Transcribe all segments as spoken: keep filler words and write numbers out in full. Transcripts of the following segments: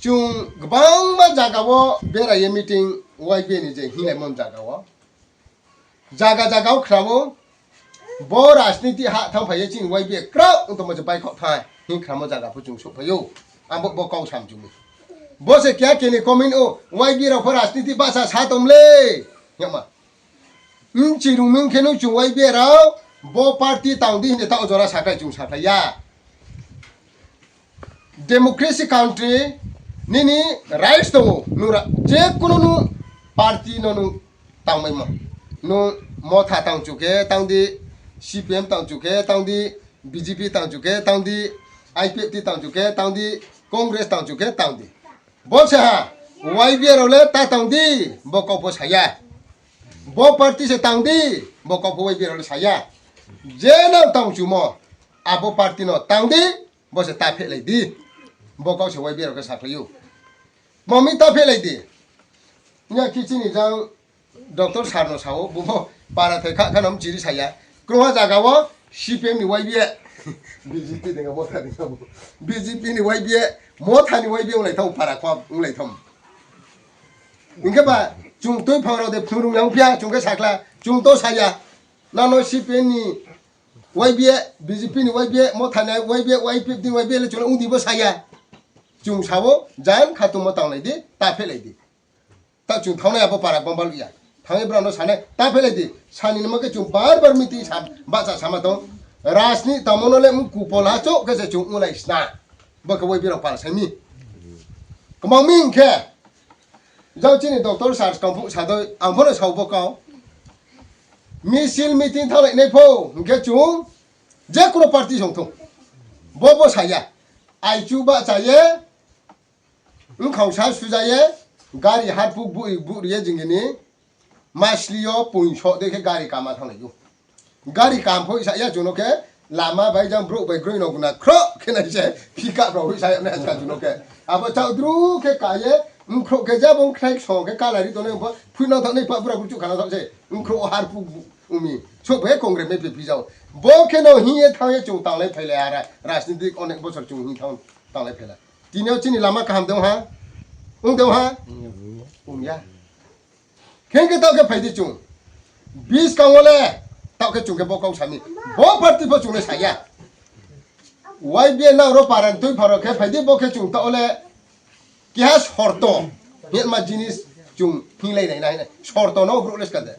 Chung gbangma zaga wo bera ye meeting, Y B A ni je hinglaimo zaga wo. Zaga zaga wo khna ou, bo rajniti ha thanngphai ye chini Y B A krao ong tongmo se baikhoh thai hing khnamo zaga pho chung souhphai ou. Ang bo, bo kau sam chung mi. Bo se keha keni comment ou, Y B A rao pho rajniti bahcha sa tong le. Yama. Mchi rung ming khe nung chung Y B A rao, bo party tang di hing de taoh jora sakhlai chung sakhlai ya. Democracy country, nini rights tong ou, nung ra, je kuno nung party no nung tangmaimo. Nung Motha tang chu khe tang di, C P M tang chu khe tang di, B J P tang chu khe tang di, I P F T tang chu khe tang di, Congress tang chu khe tang di. Bo se ha, Y B A rao le ta tang di, bo kau pho sa ya. Bo party se tang di, bo kau pho Y B A rao le sa ya. Je nang tang chumo, abo party no tang di, bo se ta phehlai di. Bo kau se Y B A rao khe sakhlai ou. Mami ta phehlai di. Nya khe chini jang doctor sir no sa ou, bo para thai kha kha no mchiri sa ya. Krungha zaga wo C P M ni Y B A, B J P ni Motha ni, B J P ni Y B A, Motha ni Y B A onglai thao, para kho onglai thao. Hing khe ba, chung tuiphang rao de phungrung yang phi ya, chung khe sakhlai, chung to sa ya. Nano C P M ni Y B A, B J P ni Y B A, Motha ni Y B A, Y P F ni Y B A le chung le ong di bo sa ya. Chung sa ou, jan khatungmo tanglai di, ta phehlai di. Ta chung thanng nai abo para gbang baluh ya. Thanng ye brao no sa nai, ta phehlai di. Sani nima khe chung bar bar meeting sa, bahcha sama tong. Rajniti tangmo no le mku polha chouh khe se chung onglai sna. Bo khe Y B A rao pal sai mi. Kmang mi hing khe, jang chini doctor sir skang phuh sa doi, ang pho no sa ou bo kau. Misil meeting thannglai nai pho, hing khe chung, je kuno party song thung. Bo bo sa ya. Aichu bahcha ye, bkhang sa suja ye, gari harpu buh buh ri ye jing gini, masli yo poing soh dei khe gari kama thannglai ou. Gari kam pho sa ya chung no khe, lama bai jang brouh bai groi no guna khroh khe nai se, pickup rao hoih sa ya nai sa chung no khe. Abo chaoh dru khe ka ye, bkhrouh khe ja bo bkhnai ksong khe kalari tongnai bo, phui nang thanng nai pa bura burchu khana thanng se, bkhrouh harpu ong mi. Souhphai ye Congress mai phi phi jao. Bo khe no hing ye thanng ye chung tanglai phailai ha ra, rajnitik onek bosor chung hing thanng tanglai phailai. Tini yo chini lama kaham dong ha? Ong dong ha? Ong ya. Khe khe taoh khe phai di chung. Buskang wo le, taoh khe chung khe bo kau sa mi. Bo party pho chung le sa ya. Y B A nang ro para ni tuiphang rao khe phai di bo khe chung taoh le keha sorto. Hingma jinis chung hinglai nai na hing nai. Sorto no brouh le ska de.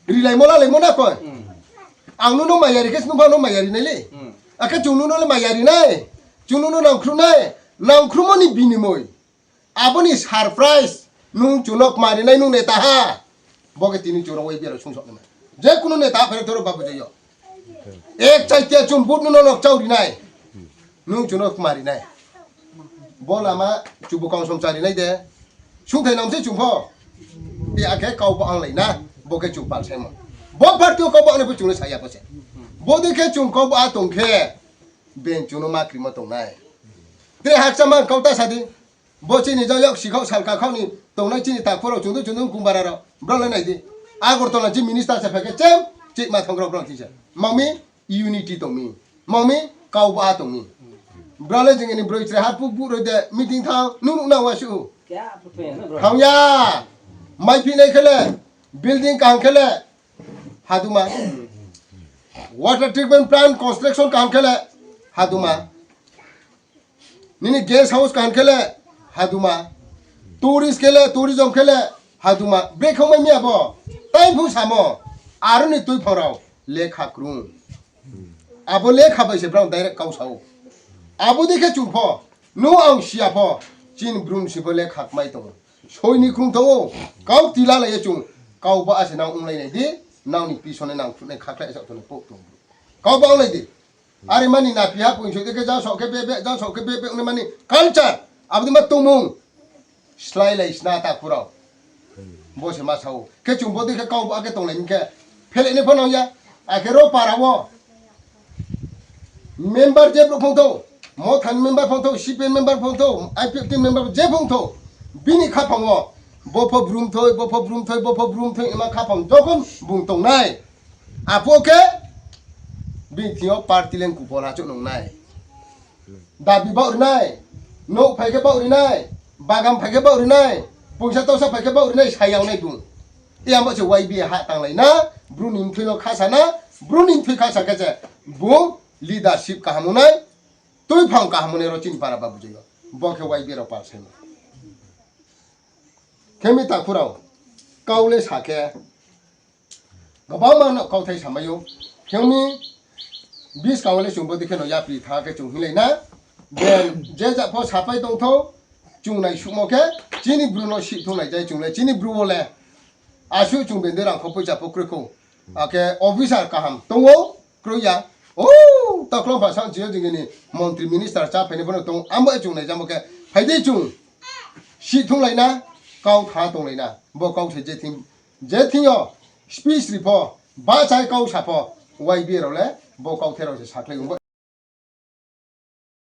Rilaimo lalaimo na koi. Ang nung no maya ri khe se nung pha no maya ri nai le. Akhe chung nung no le maya ri nai. Chung nung no nangkhruh nai. Nangkhruhmo ni binimoi. Abo ni surprise. Nung chung no kma ri nai nung neta ha. Bo khe tini chung rao Y B A rao sungsaoh nai ma. Je kuno neta phai rao thoro babu jai yo. Ek chaitia chung vote no no nok chau ri nai. Nung chung no kma ri nai. Bo lama chung bukang som cha ri nai de. Sungthai nang se chung pho. Akhe kau bo ang lai na. Bo khe chung pal saimo. Bo party wo kau bo ang nai pho chung le sa ya bo se. Bo dei khe chung kau bo a tong khe, beng chung no ma krimo tong nai. Tre hakcha ma kau ta sa di. Bo chini jang yak sikhaoh salka khaoh ni tongnai chini takhu rao chung dei chung dei kungbara rao. Brao le nai di. Agartala chi minister se phai khe chem, chih ma thang rao brao chi se. Mang mi, unity tong mi. Mang mi, kau bo a tong mi. Brao le jing ni broi chrai harpu buh roi de meeting thanng, nung nuh na wa suh. Thang ya. Mai phi nai khe le, building kaham khe le, haduma. Water treatment plant construction kaham khe le, haduma. Nini guest house kaham khe le, haduma. Tourist khe le, tourism khe le, haduma. Brekhe mai mi abo. Tai phu samo. Aro ni tuiphang rao lekha krung. Abo lekha bai se brao direct kau sa ou. Abo dei khe chung pho, nung ang si ya pho, chini brum si pho lekha kmai tong ou. Soi ni krung tong ou. Kau tilalai ye chung, kau ba se nang onglai nai di, nang ni pisone nang khruhnai khakhlai sa tong ni pok tong. Kau ba onglai di. Are mani na piha poing soi dei khe jang soh khe bebe, jang soh khe bebe ongnai mani culture. Abo dei ma tongmung. Slái lai sna takhu rao. Bo se ma sa ou. Khe chung bo dei khe kau ba khe tonglai mi khe. Phelai nai pho nang ya. Akhe ro para wo member je brouh phongthou, Motha ni member phongthou, C P M member phongthou, I P F T member je phongthou, bini khaphang wo, bo pho brumthoi, bo pho brumthoi, bo pho brumthoi, ima khaphang jokhon bung tongnai. Aphuh khe, bini thing yo party le kuphol achouh nung nai. Dabi baoh ri nai, nouh phai khe baoh ri nai, bagan phai khe baoh ri nai, poisa tausa phai khe baoh ri nai, sa yag nai bung. Iyamo se Y B A ha tanglai na, bru ni mthui no khasa na, bru ni mthui khasa khe se, bung leadership kaham ong nai, tuiphang kaham ong nai ro chini para ba bujai yo. Bo khe Y B A rao pal sai no. Khe mi takhu rao, kau le sa khe, gbangma no kauthai samai ou. Khe mi buskang wo le chung bodei khe no yapri thanng khe chung hinglai na. Ben, je ja pho sapai tong thou, chung naisuhmo khe, chini bru no sih thung nai jai chung le, chini bru wo le. Asuh chung bende rang kho poicha pho kroi khou. Akhe officer kaham tong ou, kroi ya. O, takhlong pha sang chini jing ni montri minister chá phainai pho no tong ou, amo chung naijamo khe, phai di chung. Sih thunglai na, kau tha tonglai na. Bo kau se je thing, je thing yo, speech ri pho, bahchai kau sa pho, Y B A rao le, bo kauthai rao se sakhlai ong bo.